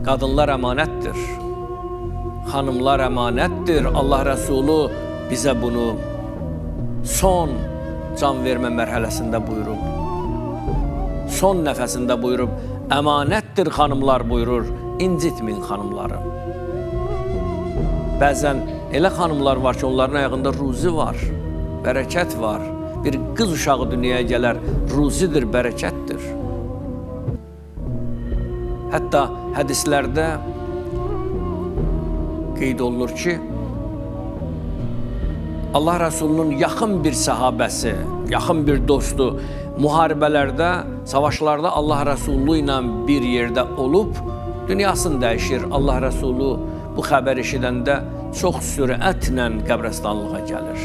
Qadınlar əmanətdir. Xanımlar əmanətdir. Allah Rəsulu bizə bunu son can vermə mərhələsində buyurub. Son nəfəsində buyurub. Əmanətdir xanımlar buyurur. İncitməyin xanımları. Bəzən elə xanımlar var ki, onların ayağında ruzi var, bərəkət var. Bir qız uşağı dünyaya gələr, ruzidir, bərəkətdir. Hətta hədislərdə qeyd olunur ki, Allah Rəsulunun yaxın bir səhabəsi, yaxın bir dostu müharibələrdə, savaşlarda Allah Rəsulu ilə bir yerdə olub, dünyasını dəyişir. Allah Rəsulu bu xəbər eşidəndə çox sürətlə qəbristanlığa gəlir.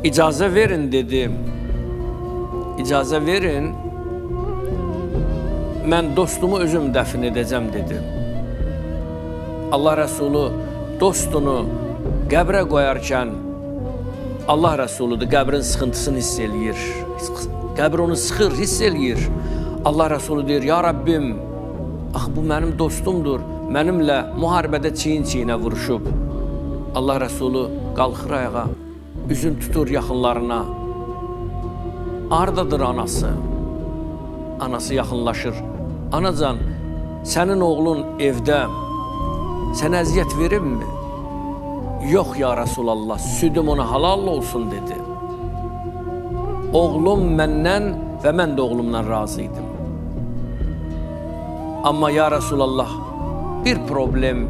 İcazə verin dedi. İcazə verin. Mən dostumu özüm dəfn edəcəm dedi. Allah Rəsulu dostunu qəbrə qoyarkən Allah Rəsuludur, qəbrin sıxıntısını hiss eləyir. Qəbr onu sıxır, hiss eləyir. Allah Rəsulu deyir, ya Rəbbim, axı bu mənim dostumdur, mənimlə müharibədə çiyin-çiyinə vuruşub. Allah Rəsulu qalxır ayağa, üzün tutur yaxınlarına. Hardadır anası? Anası yaxınlaşır. Anacan, sənin oğlun evdə sənə əziyyət veribmi? Yox ya Rəsulallah, südüm ona halal olsun dedi. Oğlum məndən və mən də oğlumdan razı idim. Amma ya Rəsulallah, bir problem,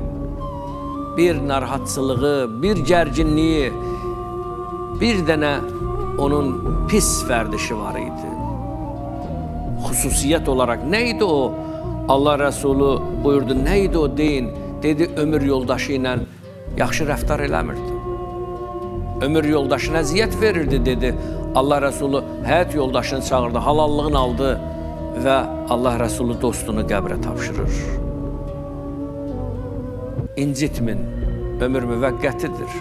bir narahatçılığı, bir gərginliyi, bir dənə onun pis vərdişi var idi. Xüsusiyyət olaraq nə idi o? Allah Rəsulu buyurdu, nə idi o deyin? Dedi, ömür yoldaşı ilə yaxşı rəftar eləmirdi. Ömür yoldaşına əziyyət verirdi, dedi. Allah Rəsulu həyat yoldaşını çağırdı, halallığını aldı və Allah Rəsulu dostunu qəbrə tapşırır. İncitmin, ömür müvəqqətidir.